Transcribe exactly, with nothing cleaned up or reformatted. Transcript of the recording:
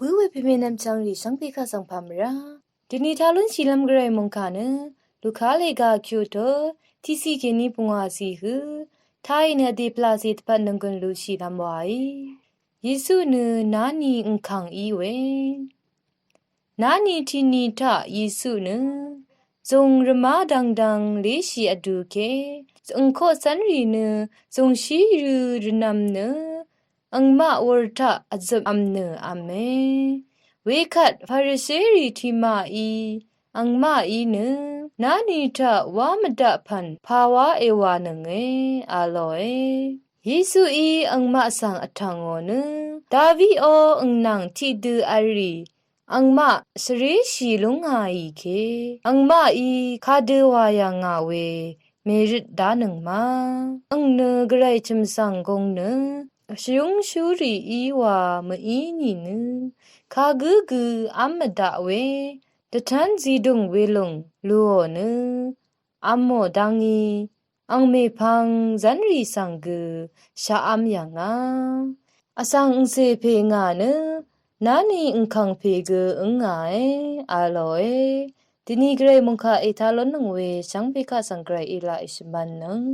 Gǿ we pèmè nvmchvngrì shvngpè kaq svng pà mvrá. Dvni tá lúnshìlv́m gvray mòngkà nø Luka lèga kyuto tiqciq kèní pungwàciq hø táì nø vdè pvlàcè dvpvt nònggùn lushìlv́m waí. Yesu nø náni ngkàng í we. Náni tiqni taq Yesu nø zùng rvmá dvngdvng léshì vdu ke, angkoq cv́nrì nø zùngshí rø̄ rvnvm nø angmaq wur taq vzøpvm nø vme. Wekvt Farisherì tiqmaqí angmaqí nø náni taq wá mvdaq pv̀n pàwá èwànønge a lòe. Yesuí angmaq svng vtv̀ngò nø, Davidó angnàng tiqdø v̄l rì angmaq shvréshì lúngàì ke, angmaqí kadø wà yà ngà we mèrøt dánøng ma. Ang nø gvray chø̀m svng gong nø shvyúngshúrì í wà mv-í nìnø kagǿ gø v́m mvdaq we dvtv́n zidùng welùng lùò nø v̄mò dv́ngí ang mèpvng zv́nrì svng gø shaqv́m yv̀ngá. Vsvng angcè pè ngà nø náni angkv̀ng pè gø ǿngàe a lòe. Dvni gvray mòngkà ètá lónnøng we shvngpè kaq svng gvray èlaq èshvmv̄nnøng.